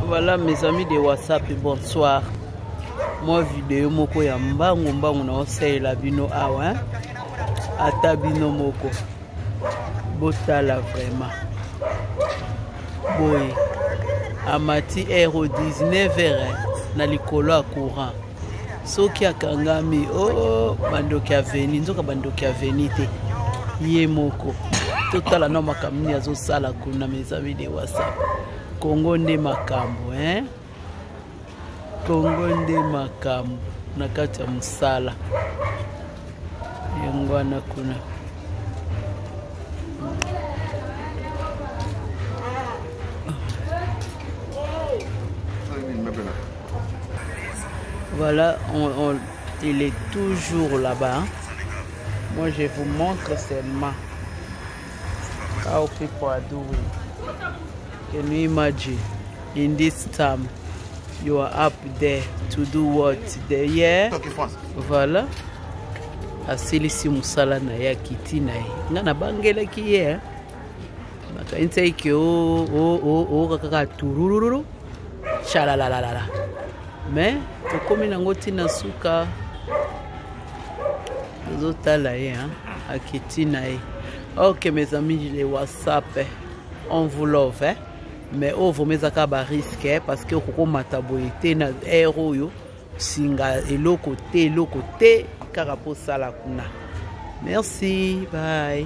Voilà mes amis de WhatsApp, bonsoir. Moi vidéo moko ya mbangu mbangu na osalela bino awa hein? Ata bino moko botala vraiment boye amati heure 19 heures na likolo ya courant soki akangami o oh, bandoki aveni nzoka bandoki aveni te ye moko totala na makambo nini azosala kuna mes amis de whatsapp kongo nde makambo hein? kongo nde makambo na kati ya mosala yango wana kuna. Voilà, il est toujours là-bas. Moi, je vous montre seulement how people are doing. Can you imagine? In this time, you are up there to do what? There, yeah. Voilà. Asilisi mosala na ye, akiti na ye. Nga nabangelaki ye, nakanisaki ke oyoka kaka turururu chalalalala, mais tokomi nango ntina suka. Tozotala ye, akiti na ye. Ok mes amis, les WhatsApp, on vous love, hein? Mais oyo vraiment eza kaka barisque, parce que okokomata boye te na aire oyo, singa eloko te, eloko te, kaka mpo osala kuna. Merci, bye.